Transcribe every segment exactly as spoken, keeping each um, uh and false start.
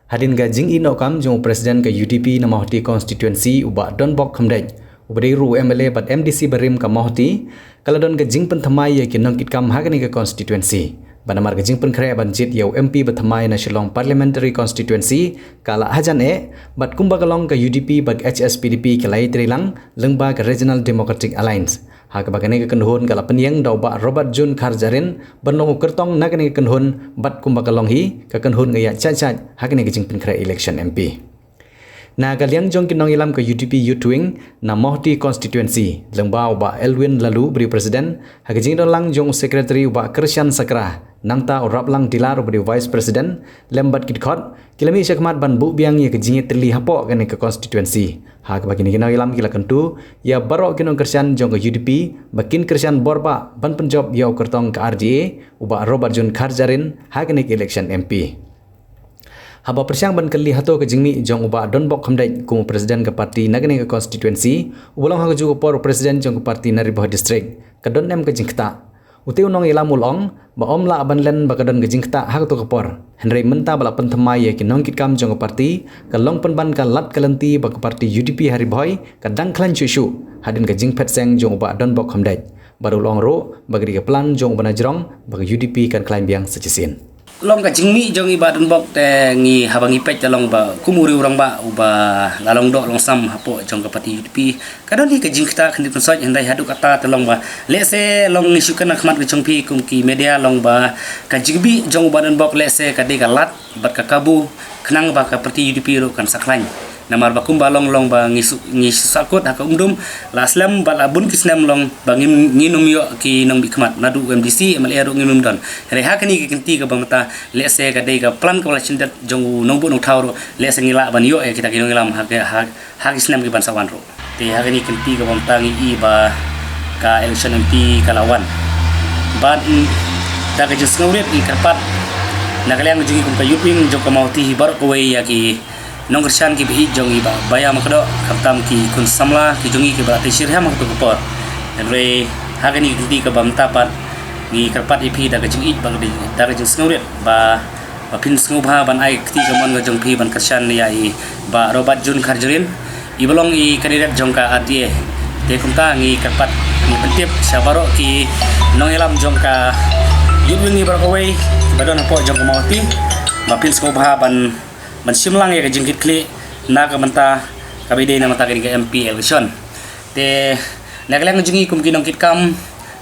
Hadien ka jingïehnoh kam jong u President ka U D P na Mawhati Constituency u Bah Donbok Khymdeit, uba dei ruh u M L A bad M D C barim ka Mawhati, ka la don ka jingpynthymmai ïa ki nongkitkam ha kane ka constituency. Bad namar ka jingpynkhreh ban jied ïa u M P ba thymmai na Shillong Parliamentary Constituency ka la hajan eh, bad kumba ka long ka U D P bad H S P D P ki la ïatrei lang lyngba ka Regional Democratic Alliance. Ha kaba kane ka kynhun ka la pynïeng da u Bah Robert June Kharjahrin ban long u kyrtong na kane ka kynhun, bad kumba ka long hi ka kynhun ka ïaid shait shait ha kane ka jingpynkhreh election M P. Na ka liang jong ki nongïalam ka U D P Youth Wing na Mawhati Constituency, lyngba u Bah Elwin Laloo uba dei u President, ha ka jingdon lang jong u Secretary u Bah Kyrshan Sakra, nangta u Raplang Dilar uba dei u Vice President, lem bad ki dkhot, ki la mih shakhmat ban buh biang ïa ka jingïatylli hapoh kane ka constituency. Ha kaba kine ki nongïalam ki la kyntu ïa baroh ki nongkyrshan jong ka U D P ba kin kyrshan borbah ban pynjop ïa u kyrtong ka R D A u Bah Robert June Kharjahrin ha kane ka election M P. Haba pyrshang ban kylli hato ka jingmih jong u Bah Donbok Khymdeit kum u President ka party na kane ka constituency, uba long ha kajuh ka por u President jong ka party na Ri Bhoi District, ka don em ka jingktah. Ute u nongïalam u la ong ba ym lah ban len ba ka don ka jingktah ha kato ka por. Hynrei mynta ba la pynthymmai ïa ki nongkitkam jong ka party, ka long pynban ka lad ka lynti ba ka party U D P ha Ri Bhoi ka dang khlaiñ shuh shuh hadien ka jingphet seng jong u Bah Donbok Khymdeit. Bad u la ong ruh ba ka dei ka plan jong u Bah Najrong ba ka U D P kan khlaiñ biang sa shisien. Long ka jingmih jong i Bah Donbok te ngi, haba ngi peit te long ba kum u riew rangbah uba la long doh long sam hapoh jong ka party U D P, ka don hi ka jingktah khyndiat khynsoit, hynrei haduh katta te long ba lehse long ngi shu kren na khmat ka jong phi kum ki media, long ba ka jingmih jong u Bah Donbok lehse ka dei ka lad bad ka kabu khnang ba ka party U D P ruh kan sah khlaiñ. Namar ba kumba long long ba ngi shu, ngi shu sahkut ha ka umdum la slem bad la bun ki snem long ba ngim, ngin ym ïoh ki nongmihkhmat, naduh u M D C, M L A ruh ngin ym don. Hynrei ha kane ka kynti kaba mynta lehse ka dei ka plan kaba la shim dep jong u nongbuh nongthaw ruh, lehse ngi lah ban ïoh ïa kita ki nongïalam ha ki, ha, ha ki snem kiban sa wan ruh. Te ha kane ka kynti kaba mynta ngi i ba ka election M P ka la wan. Bad, mm, da ka jingsngewrit ngi kyrpad na ka liang jong ngi kum ka Youth Wing jong ka Mawhati hi baroh kawei ïa ki nongkyrshan kiba ïeit jong i Bah Baiamakdoh, khamtam ki khun samla ki jong ngi kiba la trei shitrhem ha kato ka por. Hynrei ha kane ka kynti kaba mynta pat ngi kyrpad ïa phi da ka jingïeit bad da ka jingsngewrit ba, ba phin sngewbha ban ai ka kti ka mon ka jong phi ban kyrshan ïa i Bah Robert June Kharjahrin, iba long i candidate jong ka R D A. Te kumta ngi kyrpad, ngi pyntip sha baroh ki nongïalam jong ka Youth Wing hi baroh kawei ba don hapoh jong ka Mawhati, ba phin sngewbha ban, ban shim lang ïa ka jingkitkhlieh na ka bynta kaba ïadei na ka bynta kane ka M P election. Te na ka liang jong ngi kum ki nongkitkam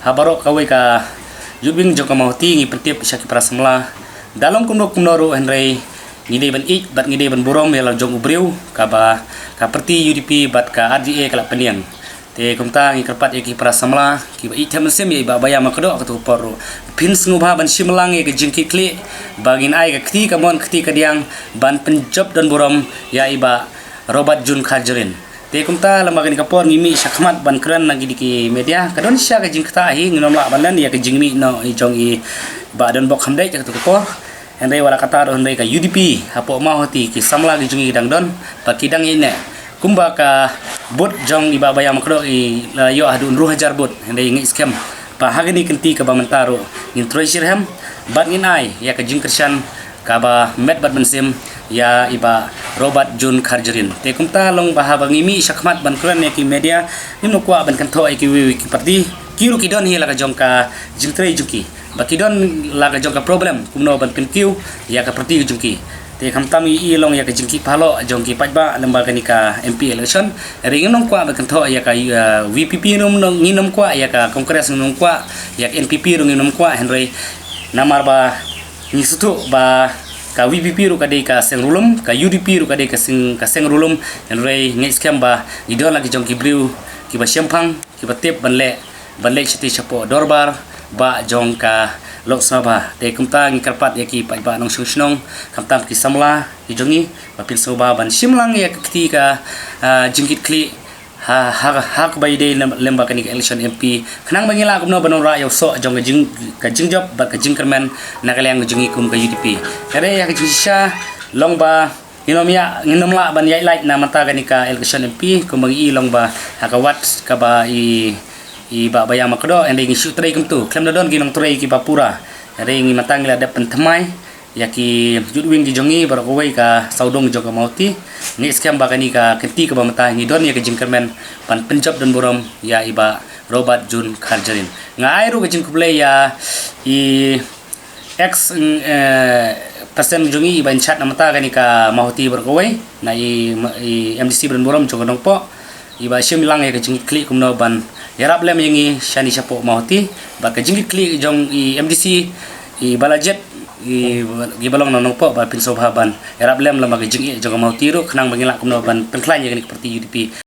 ha baroh kawei ka Youth Wing jong ka Mawhati, ngi pyntip sha ki para samla, da long kumno kumno ruh hynrei ngi dei ban ïeit bad ngi dei ban burom ïa la jong u briew kaba ka party U D P bad ka R D A ka la pynïeng. Te kumta ngi kyrpad ïa ki para samla kiba ïeit mynsiem ïa i Bah Baiamakdoh ha kato ka por ruh, phin sngewbha ban shim lang ïa ka jingkitkhlieh ba ngin ai ka kti ka mon, kti ka diang ban pynjop don burom ïa i Bah Robert June Kharjahrin. Te kumta lem bad kane ka por ngi mih shakhmat ban kren na kine ki media, ka don shisha ka jingktah hi, ngin ym lah ban len ïa ka jingmih noh jong i Bah Donbok Khymdeit ha kato ka por. Hynrei wat la katta ruh hynrei ka U D P hapoh Mawhati, ki samla ki jong ngi ki dang don bad ki dang ïaineh. Kumba ka booth jong i Bah Baiamakdoh i la ïoh haduh hynriew hajar booth, hynrei ngi ngeit skhem ba ha kane ka kynti kaba mynta ruh ngin trei shitrhem bad ngin ai ïa ka jingkyrshan kaba met bad mynsiem ïa i Bah Robert June Kharjahrin. Te kumta long ba haba ngi mih shakhmat ban kren ïa ki media, ngim kwah ban kynthoh ïa kiwei ki party, ki ruh ki don hi la ka jong ka jingtrei jong ki, ba ki don la ka jong ka problem kumno ban pynkiew ïa ka party ka jong ki. Te khamtam ngi i long ïa ka jingkitphalok jong ki paidbah lem bad kane ka M P election. Hynrei ngim kwah ban kynthoh ïa ka, uh, V P P, ngim, ngim kwah ïa ka Congress, ngim kwah ïa ka N P P ruh, ngim kwah, hynrei namar ba ngi sngewthuh ba ka V P P ruh ka dei ka seng ruh lum, ka U D P ruh ka dei ka seng, ka seng ruh lum, hynrei ngi ngeit skhem ba ngi don la ki jong ki briew kiba shemphang, kiba tip ban leh, ban leit shatei shapoh dorbar bah jong ka Lok Sabha. Te kumta ngi kyrpad ïa ki paidbah nongshong shnong, khamtam ki samla ki jong ngi, ba phin sngewbha ban shim lang ïa ka kti ka, ah, jingkitkhlieh ha, ha, ha kaba ïadei lem, lem bad kane ka election M P, khnang ba ngin lah kumno ban wanrah ïa u soh jong ka jing, ka jingjop bad ka jingkyrmen na ka liang jong ngi kum ka U D P. Hynrei ïa ka jingshisha long ba ngin ym ïa, ngin ym lah ban ïaid lait na ka bynta kane ka election M P, kumba ngi i long ba ha ka ward kaba i, i Bah Baiamakdoh, hynrei ngi shu trei kumto, khlem da don ki nongtrei kiba pura. Hynrei ngi mynta ngi la dep pynthymmai ïa ki youth wing ki jong ngi baroh kawei ka sawdong jong ka Mawhati. Ngi skhem ba kane ka kynti kaba mynta ngi don ïa ka jingkyrmen ban pynjop don burom ïa i Bah Robert June Kharjahrin. Nga ai ruh ka jingkhublei ïa i ex, eh, president jong ngi i ba in charge na mynta kane ka Mawhati baroh kawei, na i, i M D C ba don burom jong ka Nongpoh, i ba shim lang ïa ka jingkitkhlieh kumno ban ïarap lem ïa ngi shane shapoh Mawhati. Bad ka jingkitkhlieh jong i M D C i Balajied, i, i ba long na Nongpoh, ba phin sngewbha ban ïarap lem lem ka jingeh jong ka Mawhati ruh khnang ba ngin lah kumno ban pynkhlaiñ ïa kane ka party U D P.